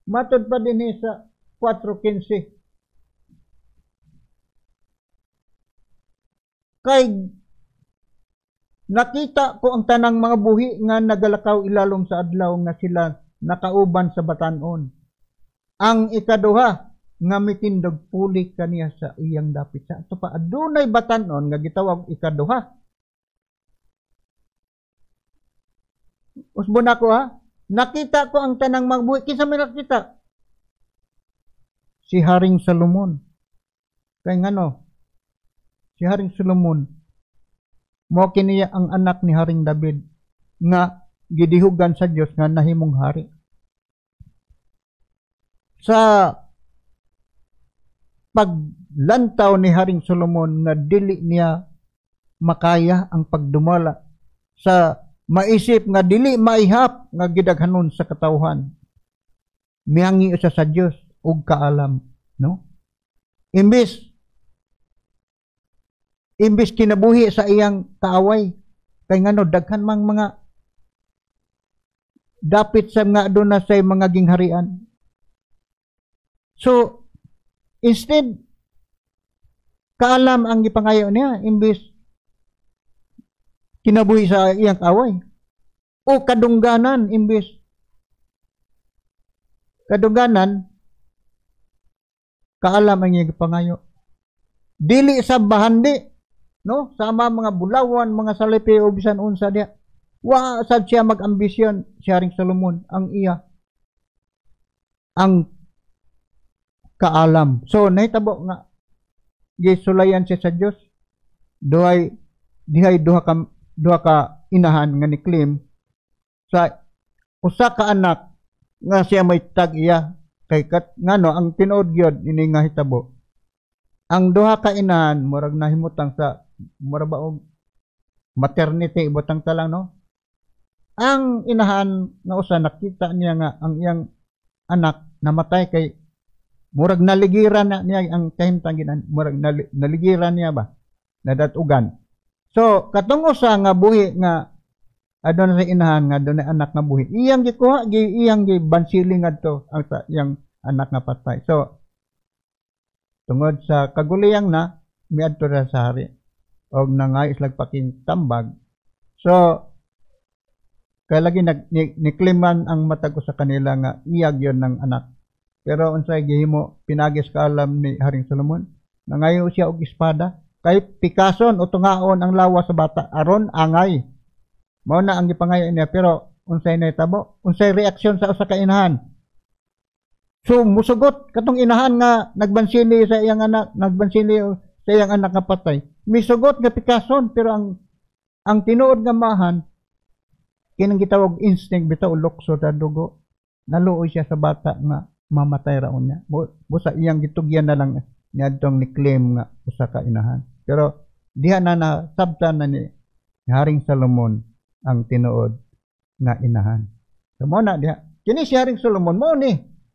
Matod pa dinhi sa 4:15. Kay nakita ko ang tanang mga buhi nga nagalakaw ilalom sa adlaw nga sila nakauban sa batan-on. Ang ikaduha nga mitindog puli kaniya sa iyang dapit. Sa ato pa adunay batan-on nga gitawag ikaduha. Usbon ako ha. Nakita ko ang tanang mga buhi. Kinsa may nakita? Si Haring Solomon. Kay ngano? Si Haring Solomon mao kiniya ang anak ni Haring David nga gidihugan sa Dios nga nahimong hari. Sa paglantaw ni Haring Solomon nga dili niya makaya ang pagdumala sa maisip nga dili maihap nga gidaghanon sa katawhan, miangi usa sa Dios og kaalam, no? Imbis kinabuhi sa iyang kaaway, kay ngano daghan mang mga dapit sa nga aduna say mga gingharian. So instead kaalam ang gipangayo niya imbis kinabuhi sa iyang kaaway, o kadungganan imbis kadungganan, kaalam ang iyang gipangayo. Dili sa bahandi, no? Sama mga bulawan, mga salipi o bisan unsa diha. Wa sad siya mag-ambisyon si Haring Solomon, ang iya ang kaalam. So nahitabo nga gisulayan siya sa Dios. Duhay dihay duha ka inahan nga ni-claim sa usa ka anak nga siya may tag iya kay kat ngano ang tinuod gyud ini nga hitabo. Ang duha ka inahan murag nahimutang sa murag ba og maternity ibutang ta lang, no? Ang inahan nga usa nakita niya nga ang iyang anak namatay kay murag naligiran na niya ang kahimtang ginan, murag naligiran niya ba nadatugan. So katong usa nga buhi nga aduna sa inahan nga aduna anak nga buhi, iyang gikuha, iyang gibansili ngadto ang iyang anak nga patay. So tungod sa kaguliyang na miadto ra sa hari og nangay islag paking tambag. So kay lagi nikliman ang matag usa kanila nga iyag yon ng anak. Pero unsay gihimo pinagis kaalam ni Haring Solomon, nangayo siya og espada kay pikason o tungaon ang lawas sa bata aron angay. Mao na ang gipangayo niya, pero unsay nahitabo? Unsay reaksyon sa usa ka inahan? So musugot katong inahan nga nagbansili sa iyang anak, nagbansili sa iyang anak nga patay. Misugot nga pikason, pero ang tinuod nga mahan kinang gitawag instinct bitaw lukso sa dugo. Naluoy siya sa bata nga mamatay raon niya. Busa iyang gitugyan na lang niadtong ni-claim nga usa ka inahan. Pero diha na nasabtan na ni Haring Solomon ang tinuod nga inahan. So mo na diha. Kini si Haring Solomon mao ni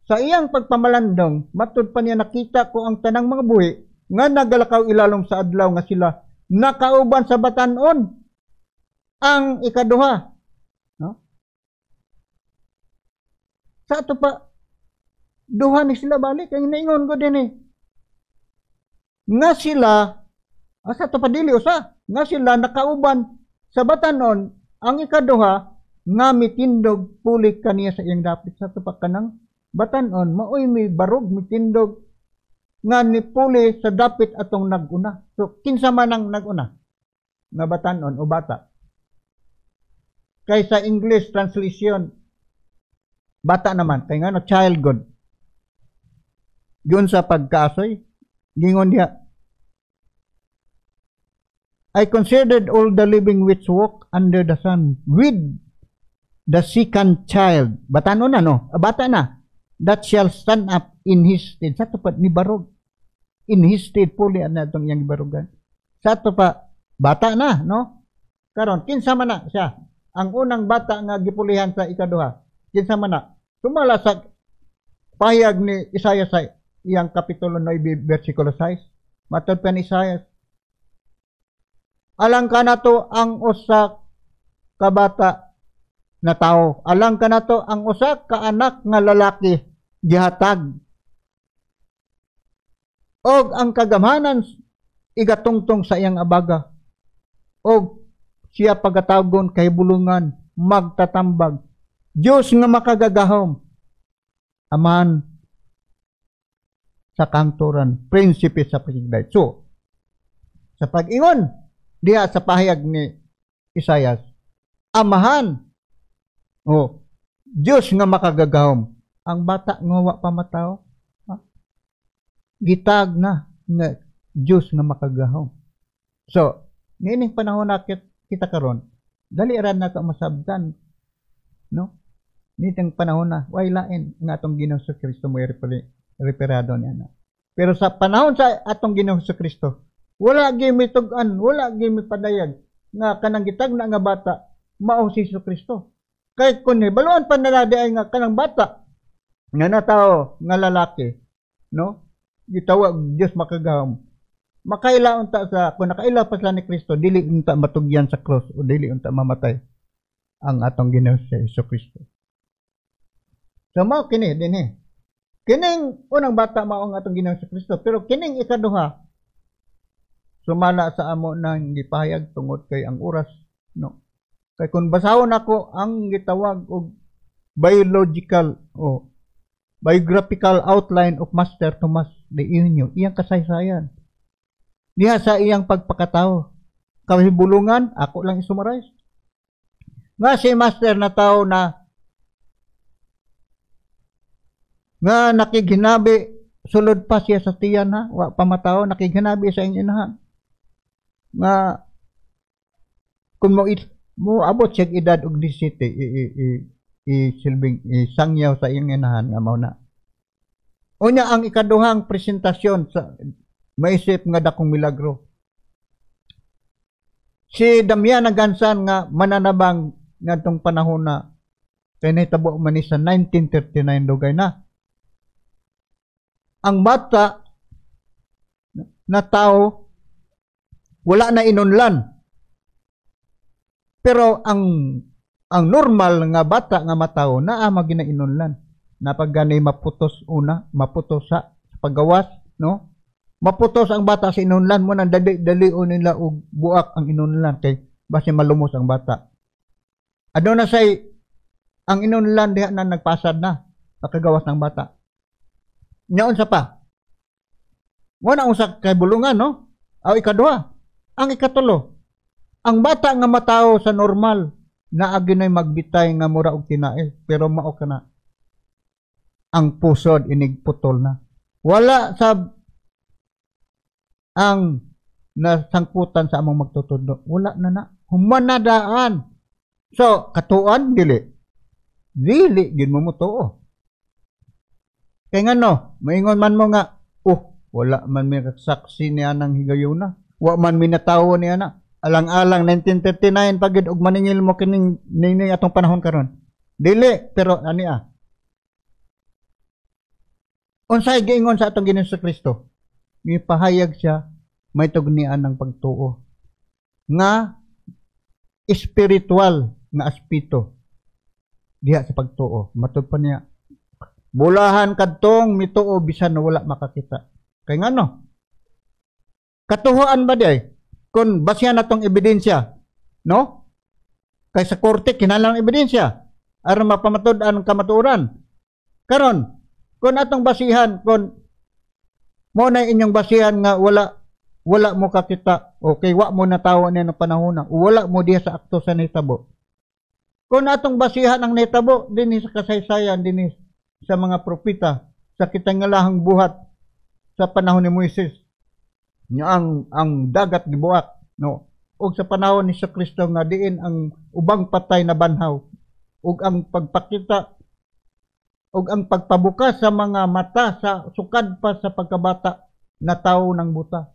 sa iyang pagpamalandong, matud pa niya nakita ko ang tanang mga buhi nga nagalakaw ilalom sa adlaw nga sila nakauban sa batan-on. Ang ikaduha, no? Sa ato pa duha ni sila balik ang naingon ko din eh. Nga sila asa to pa dili usa nga sila nakauban sa batan-on ang ikaduha nga mitindog puli kaniya sa iyang dapit. Sa ato pa kanang batan-on maoy mi barog mitindog nga nipuli sa dapit atong naguna. So kinsa man ang naguna nga batan-on o bata? Kay sa English translation bata naman kay ngano child god. Giun sa pagkaasoy gingon diha, I considered all the living which walk under the sun with the second child. Batanon na, no? Bata na. That shall stand up in his stead. Sa ato pa, ni barog. In his stead, puli na itong iyang barugan. Sa ato pa, bata na, no? Karon, kinsa man na siya? Ang unang bata nga gipulihan sa ikaduha. Kinsa man na? Sumala sa pahayag ni Isaiah sa iyang Kapitulo 9, versikulo 6. Matod pa ni Isaiah, alang kanato ang usa ka bata na tao. Alang kanato ang usa ka anak nga lalaki gihatag. Og ang kagamhanan igatungtong sa iyang abaga. Og siya pagatawgon kay bulungan, magtatambag, Dios nga makagagahom, Amahan sa kangturan, prinsipe sa pagigday. So, sa pag-ingon diha sa pahayag ni Isayas, Amahan o Dios nga makagagahom, ang bata nga wa pa matawo, ha? Gitag na nga Dios nga makagagahom. So, niining panahon na kita karon, dali ra na to masabtan, no? Nitang panahon na way lain nga atong Ginoong Kristo mo reperado niya na. Pero sa panahon sa atong Ginoong Kristo, wala gyud mitug-an, wala gyud mipadayag nga kanang gitagna nga bata mao si Hesus Kristo. Kay kun hibaluan pa nila di ay nga kanang bata nga natawo nga lalaki, no? Gitawag Dios makagahom. Makaila unta sa kung nakaila pa sila ni Kristo, dili unta matugyan sa cross o dili unta mamatay ang atong Ginoong Hesus Kristo. So mao kini dinhi. Kining unang bata mao ang atong Ginoong Hesus Kristo, pero kining ikaduha sumala sa amo nang gipahayag tungod kay ang oras, no? Kay kung basahon ako ang gitawag og biological o biographical outline of Master Tomas de Eugenio, iyang kasaysayan diha sa iyang pagpakatao, kahibulungan, ako lang i-summarize nga si Master na tao na nga nakighinabi sulod pa siya sa tiyan, ha, wa pa matao, nakighinabi sa iyang inahan nga kung mo abot siya edad og 17, i silbing isangyaw sa iyang inahan nga mao na. Unya ang ikaduhang presentasyon sa maisip nga dakong milagro, si Damian Agansan nga mananabang ngadtong panahon na kay nahitabo man ni sa 1939, dugay na. Ang bata na tao wala na inunlan, pero ang normal nga bata nga matawo naa magina inunlan napag ganay maputos una, maputos sa paggawas, no? Maputos ang bata sa inunlan mo nang dali dali nila og buak ang inunlan kay basi malumos ang bata. Aduna say ang inunlan diha na nagpasad na nakagawas ng bata. Nya unsa pa? Mo na usa kay bulungan, no? Aw ikaduha. Ang ikatulo, ang bata nga matawo sa normal naa ginoy magbitay nga mura og tinae, pero mao kana ang pusod inig putol na. Wala sa ang nasangkutan sa among magtutudlo. Wala na na. Human na daan. So, katuan, dili. Dili, gid mo motuo. Kay ngano, maingon man mo nga, oh, Wala man mi saksi niya ng higayuna. Wa man mi natawo niya na. Alang-alang 1939 pagid og maningil mo kining ning atong panahon karon. Dili, pero ani ah. Unsay giingon sa atong Ginoong Kristo? Mipahayag siya may tugnian ng pagtuo nga spiritual nga aspeto diha sa pagtuo. Matud pa niya, bulahan kadtong mituo bisan wala makakita. Kay ngano? Katuhuan ba di ay? Kung basihan natong ebidensya, no? Kay sa korte kinahanglan ang ebidensya aron mapamatud-an ang kamatuoran. Karon, kung atong basihan, kung mo na inyong basihan nga wala wala mo kakita, okay, wa mo natawo niya ng panahon na, wala mo diha sa akto sa nahitabo. Kung atong basihan ang nahitabo dinhi sa kasaysayan, dinhi sa mga propeta, sa kitangalahang buhat sa panahon ni Moises, nga ang dagat gibuak, no? Og sa panahon ni Kristo nga diin ang ubang patay na banhaw, ug ang pagpakita ug ang pagpabukas sa mga mata sa sukad pa sa pagkabata na tawo ng buta.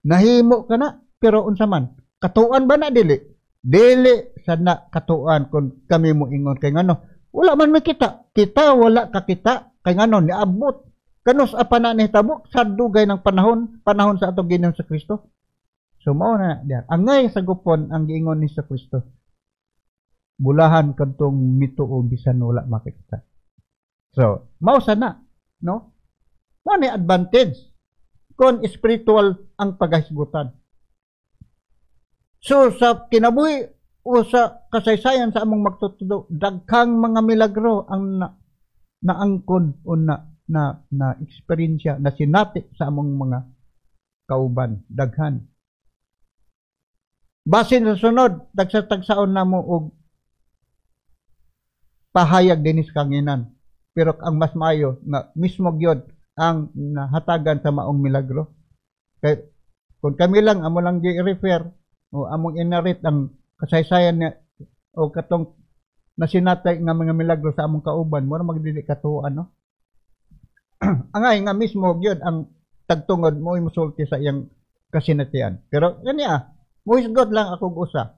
Nahimo ka na, pero unsa man? Katuan ba na dili? Dili sa na katuan kung kami mo ingon kay ngano. Wala man may kita. Kita wala kakita kay ngano niabot. Kanus apa na nahitabo sa dugay ng panahon, panahon sa atong Ginoong sa Kristo. So mao na diyan. Angay sa gupon ang giingon ni sa Kristo. Bulahan kadtong mituo bisan wala makita. So, mao sana, no? Mao ni advantage kung spiritual ang paghisgutan. So sa kinabuhi o sa kasaysayan sa among magtutudlo, daghang mga milagro ang naangkon o na na na eksperyensya na sinati sa among mga kauban, daghan. Basin sa sunod, tagsa-tagsaon namo og pahayag dinhi sa kanginan. Pero ang mas maayo nga mismo gyud ang nahatagan sa maong milagro. Kay kung kami lang amo lang gi-refer o among inarate ang kasaysayan niya o katong nasinatay nga mga milagro sa among kauban, mura magdili katuoan, no? Angay nga mismo gyud ang tagtungod mo musulti sa iyang kasinatian. Pero kani ah, muhisgot lang ako usa.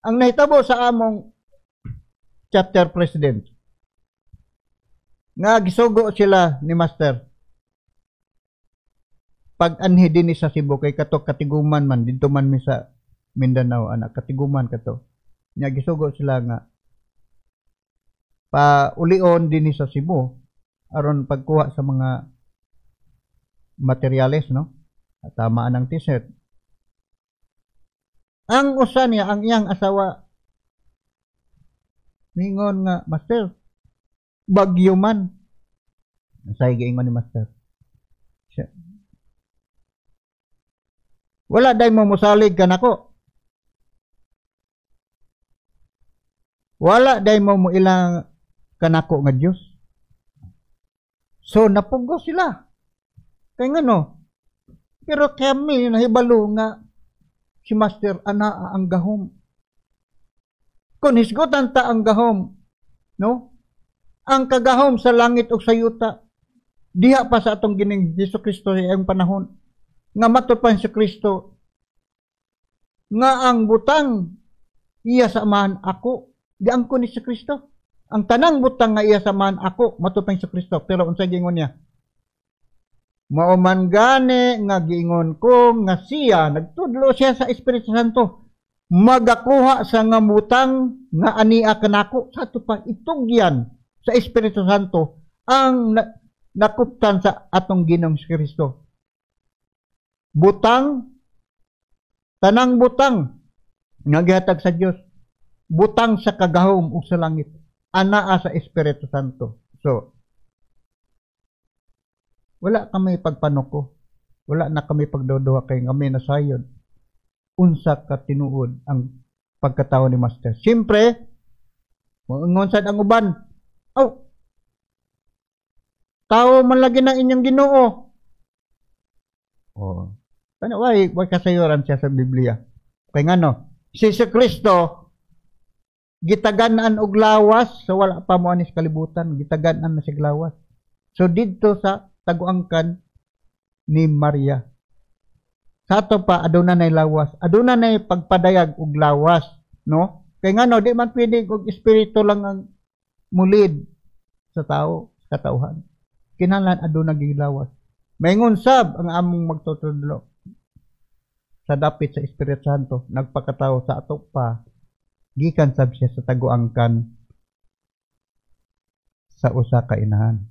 Ang nahitabo sa among chapter president nga gisugo sila ni Master pag anhi dinhi sa Cebu kay kato katiguman man didto man mi sa Mindanao, anak katiguman kato nya gisugo sila nga pa ulion dinhi sa Cebu aron pagkuha sa mga materyales, no, tamaan ang t-shirt. Ang usa niya, ang iyang asawa, mingon nga, "Master, bagyo man." Say giingon ni Master siya, "Wala day mo musalig kanako. Wala day mo muilang kanako nga Dios." So napugo sila. Kay ngano? Pero kami nahibalo nga si Master ana ang gahom. Kung hisgutan ta ang gahom, no? Ang kagahom sa langit ug sa yuta, diha pa sa atong gining Hesus Kristo sa iyang panahon, nga matud pa si Kristo nga ang butang iya sa Amahan ako, giangkon ni si Kristo. Ang tanang butang nga iya sa Amahan ako, matud pa si Kristo. Pero unsa giingon niya? Mao man gani nga giingon ko nga siya, nagtudlo siya sa Espiritu Santo, magakuha sa nga butang nga ania kanako. Sa ato pa itugyan sa Espiritu Santo ang nakuptan sa atong Ginoong Kristo. Butang, tanang butang nga gihatag sa Dios, butang sa kagahom ug sa langit, anaa sa Espiritu Santo. So wala kami pagpanuko, wala na kami pagduduha kay kami nasayod unsa ka tinuod ang pagkatao ni Master. Siyempre, moingon sad ang uban, "Oh, tao man lagi ng inyong Ginoo." Oh, ano, why kasayuran siya sa Biblia? Kay ngano, si Kristo gitagan-an og lawas sa wala pa mo anis kalibutan, gitagan-an na siya lawas. So didto sa taguangkan ni Maria. Sa ato pa aduna nay lawas, aduna nay pagpadayag og lawas, no? Kay ngano di man pwede og espiritu lang ang mulid sa tao, sa katawhan. Kinahanglan aduna gyud lawas. Maingon sab ang among magtutudlo sa dapit sa Espiritu Santo, nagpakatao sa ato pa, gikan sab siya sa taguangkan sa usa ka inahan.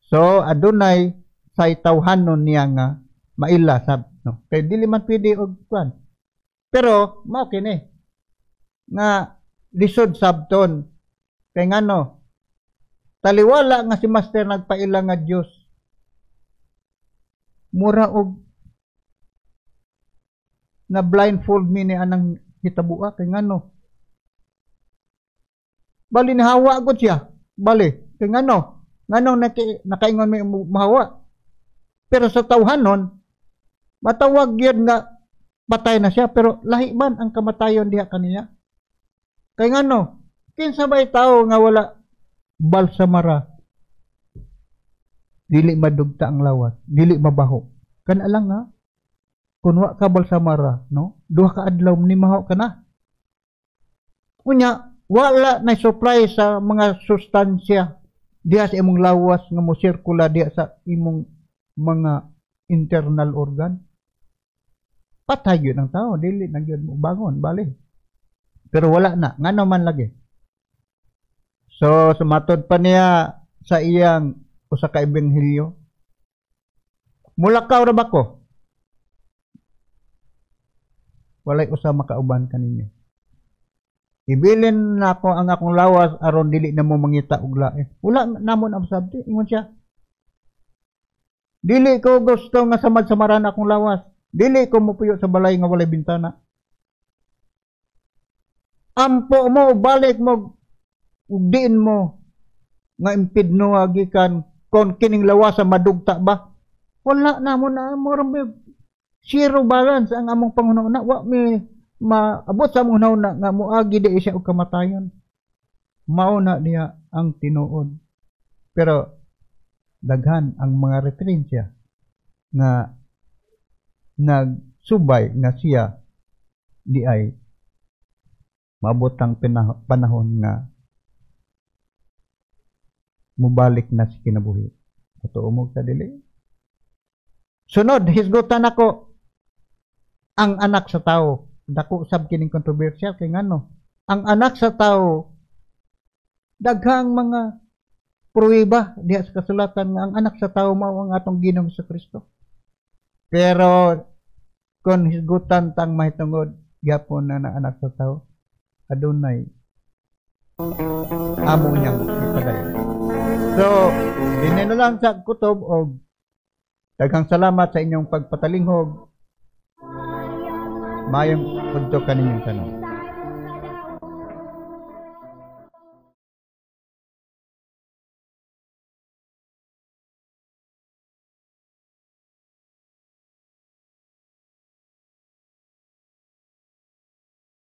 So adunay say tawhanon niya nga maila sab, no? Kay dili man pwede og kwan. Pero mao kini nga lisod sabton kay ngano taliwala nga si Master nagpaila nga Dios, mura og na blindfold mi ni anang hitabua kay ngano bali nahawa gud siya, bali kay ngano nganong nakaingon may mahawa. Pero sa tawhanon matawag gyud nga patay na siya, pero lahi man ang kamatayon diha kaniya. Kay ngano kinsa bay tawo nga wala balsamara, dili madugta ang lawas, dili mabaho. Kana lang ha, kun wa ka balsamara, no, duha ka adlaw ni maho ka na. Unya wala na supply sa mga sustansya diha sa imong lawas nga mo sirkula diha sa imong mga internal organ. Patay gyud ang tao, dili na gyud mo bangon bali. Pero wala na, ngano man lagi. So sumatod pa niya sa iyang usa ka ebanghelyo, mulakaw ra ba ko? Walay usa makauban kaninyo. Ibilin nako ang akong lawas aron dili na mo mangita og lain. Wala namo na masabti, ingon siya. Dili ko gusto nga samad-samaran akong lawas. Dili ko mopuyo sa balay nga walay bintana. Ampo mo, balik mo, ug diin mo nga impidno gikan kon kining lawas sa madugta ba? Wala na mo na mo zero balance ang among panghuna-una. Wa mi maabot sa among hunahuna nga moagi di siya og kamatayon. Mao na niya ang tinuod. Pero daghan ang mga referensya nga nagsubay nga siya di ay maabot ang panahon nga mubalik na si kinabuhi. Totoo mo sa dili. Sunod, hisgutan ako ang anak sa tao. Dako sab kining kontrobersyal kay ngano. Ang anak sa tao, daghang mga pruweba diha sa kasulatan nga ang anak sa tao mao ang atong Ginoong Kristo. Pero kon hisgutan tang mahitungod gyapon na na anak sa tao, adunay amo niyang ipadayon. So, dinhi na lang sa kutob og daghang salamat sa inyong pagpatalinghog. Maayong udto kaninyong tanan.